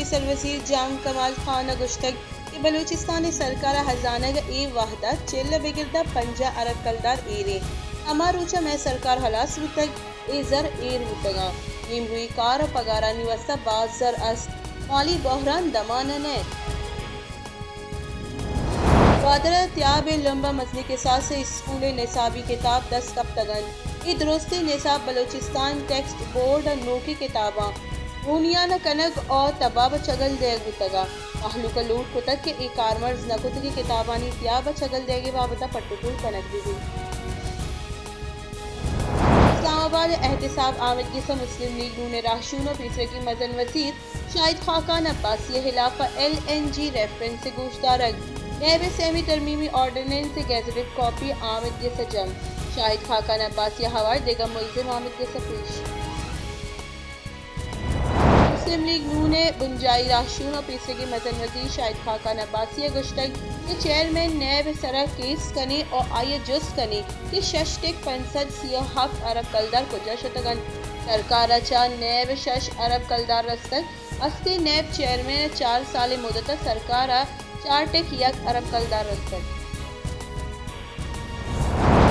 سروزیر جام کمال خان ءَ گوشتگ کہ بلوچستان ءِ سرکار ءِ ہزانگ ءَ اے وھد ءَ چل ءَ بگر داں پنجاہ ارب کلدار ایر اِنت۔ ہما روچ ءَ مئے سرکار ہلاس بوتگ، اے زر ایر بوتگ اَنت۔ نیمروئی کار ءُ پگارانی واستہ باز زر است۔ مالی بحران دمان ءَ نہ اِنت۔ گوادر ءَ تیاب ءِ لمب ءَ مزنیں کساس ءِ اسکول ءِ نصابی کتاب دست کپتگ اَنت۔ اے درستیں نصاب بلوچستان ٹیکسٹ بورڈ ءِ نوکیں کتاباں ہونیان ءَ کنگ ءُ تباب ءَ چگل دئیگ بوتگ اَنت۔ مہلوک ءَ لوٹ کتگ کہ اے کارمرز نہ کتگیں کتابانی تیاب ءَ چگل دئیگ ءِ بابت ءَ پٹ ءُ پول کنگ بہ بیت۔ اسلام آباد، احتساب، آمدگس ءَ مسلم لیگ نون ءِ راہشون ءُ پیسرگیں مزن وزیر شاہد خاقان عباسی ءِ ہلاپ ءَ ایل این جی ریفرنس ءِ گوشدارگ۔ نیب ءِ سیمی ترمیمی آرڈیننس ءِ گیزٹڈ کاپی آمدگس ءَ جم۔ شاہد خاقان عباسی ءِ ہوار دگہ ملزم آمدگس ءَ پیش۔ مسلم لیگ نون ءِ بنجاہی راہشون ءُ پیسرگیں مزن وزیر شاہد خاقان عباسی ءَ گوشتگ کہ چیئرمین نیب ءِ سرا کیس کنیں ءُ آئی ءَ جست کنیں کہ شش ٹک پنچ سد سی ءُ ہپت ارب کلدار کجا شتگ اَنت۔ سرکار ءَ چہ نیب ءَ شش ارب کلدار رستگ۔ استیں نیب چیئرمین ءَ چار سال ءِ مدت ءَ سرکار ءَ چار ٹک یک ارب کلدار رستگ۔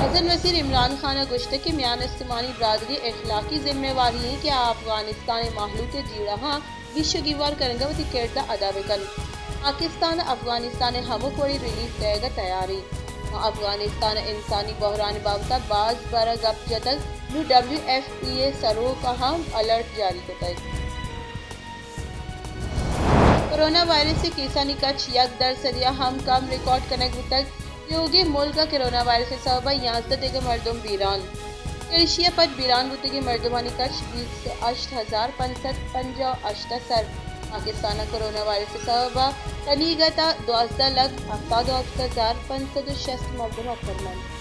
مزن وزیر عمران خان ءَ گوشتگ کہ میان استمانی برادری ءِ اخلاقی ذمہ واری اِنت کہ آ افغانستان ءِ مہلوک ءِ جیڑہاں گیش ءُ گیوار کنگ ءَ وتی کرد ءَ ادا بہ کنت۔ پاکستان ءَ افغانستان ءِ ہمک وڑیں ریلیف دئیگ ءَ تیار اِنت۔ ما افغانستان ءِ انسانی بحران ءِ بابت ءَ باز بر ءَ گپ جتگ، نوں ڈبلیو ایف پی ءِ سروک ءَ ہم الرٹ جاری کتگ۔ کرونا وائرس ءِ کیسانی کچ یک درسدے ءَ ہم کم ریکارڈ کنگ بوتگ۔ تیوگیں ملک ءَ کرونا وائرس ءِ سبب ءَ یازدہ دگہ مردم بیران۔ چریشی ءَ پد بیران بوتگیں مردمانی کچ بیست ءُ ہشت ہزار پنچ سد پنجاہ ءُ ہشت ءَ سر۔ پاکستان ءَ کرونا وائرس ءِ سبب ءَ تنیگت ءَ دوازدہ لکھ ہفتاد ءُ ہپت ہزار پنچ سد ءُ شست مردم ءَ پرمنت۔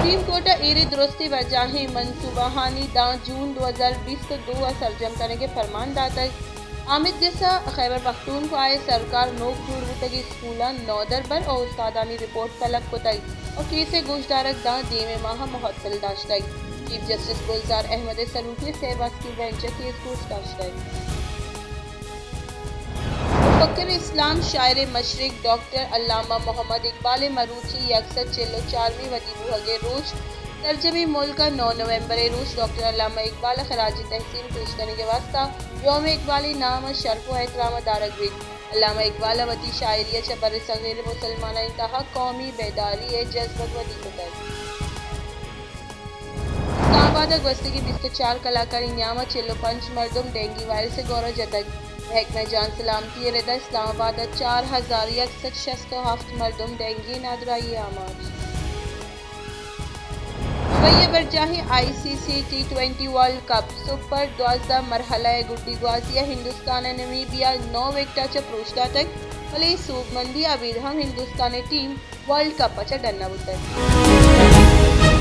سپریم کورٹ ءَ ایریں درستیں برجاہیں منصوبہانی داں جون دو ہزار بیست ءُ دو ءَ سرجم کنگ ءِ پرمان داتگ۔ آمدگس ءَ خیبر پختونخوا ءِ سرکار نوک جوڑ بوتگیں اسکولاں نودربر ءُ استادانی رپورٹ طلب کتگ ءُ کیس ءِ گوشدارگ داں دیمے ماہ ءَ مہتل داشتگ۔ چیف جسٹس گلزار احمد ءِ سروکی ءَ سئے باسکی بینچ ءَ کیس گوش داشتگ۔ مفکر اسلام، شاعر مشرق ڈاکٹر علامہ محمد اقبال ءِ مروچی یک سد چل ءُ چارمی ودی بوہگ ءِ روچ، سرجمیں ملک ءَ نو نومبر ءِ روچ ڈاکٹر علامہ اقبال ءَ خراج تحسین پیش کنگ ءِ واستہ یوم اقبال ءِ نام ءَ شرپ ءُ احترام ءَ دارگ بیت۔ علامہ اقبال ءَ وتی شاعری ءَ چہ بر صغیر مسلمانانی تہا قومی بیداری ءِ جذبگ ودی کتگ۔ اسلام آباد ءَ گوستگیں بیست ءُ چار کلاکانی نیام ءَ چل ءُ پنچ مردم ڈینگی وائرس ءِ گور ءَ جتگ۔ محکمہ جان سلامتی ءِ رد ءَ اسلام آباد ءَ چار ہزار یک سد شست ءُ ہفت مردم ڈینگی ءِ نادراہی ءِ آماچ۔ دبئی ءَ برجاہیں I C C T twenty world cup super دوازدہ مرحلہ ءِ گڈی گوازی ءَ ہندوستان ءَ نمیبیا ءَ نو وکٹ ءَ چہ پروش داتگ، بلے سوبمندی ءَ ابید ہم ہندوستان ءِ ٹیم ورلڈ کپ ءَ چہ ڈن نہ بوتگ۔